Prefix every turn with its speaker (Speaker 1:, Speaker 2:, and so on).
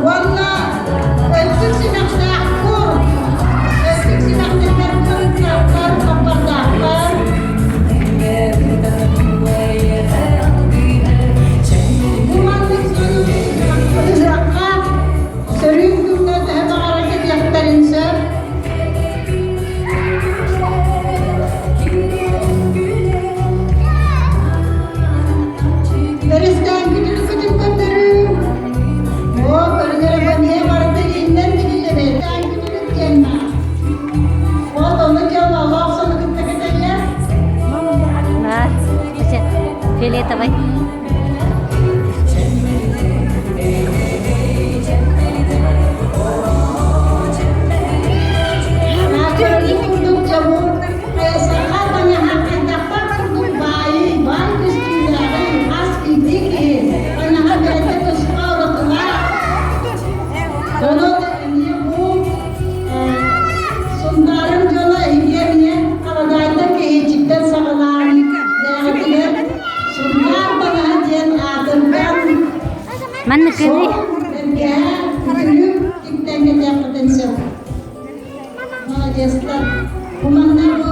Speaker 1: Уонна өттүк симэхтээх кур, өттүк симэхтэригэр кырыктаахтар, хаппардаахтар. Бу маннык ыһыахха сөрүүн күҥҥэ төһө баҕарар кэтиэхтэрин сөп. Бэрэстээн күтүрүкүтүн көрдөрүү. Оо, көрүҥ эрэ эмиэ барыта илииннэн тигиллэбит. Күтүрүк диэн баар. Вот ону дьон олох сону кытта кэтэллэр.
Speaker 2: Фиолетовый.
Speaker 1: Наадьарыы курдук дьобур, хайысхаҕа таҥаһа хайдахтаах курдук баайый, баай көстүүлээҕий, хас биирдии киһи таҥаһа бэйэтэ туспа уратылаах. Онон эмиэ бу Сунтаарым дьоно эһиги эмиэ халадаайтан кэһиэччиктэн саҕалаан бэйэҕитигэр Сунтаар таҥаһа диэн аатырдан
Speaker 2: Манныкыный?
Speaker 1: Бэргэһэ, үтүлүк тиктэн кэтиэххитин сөп. Молодецтар. Бу манна бу.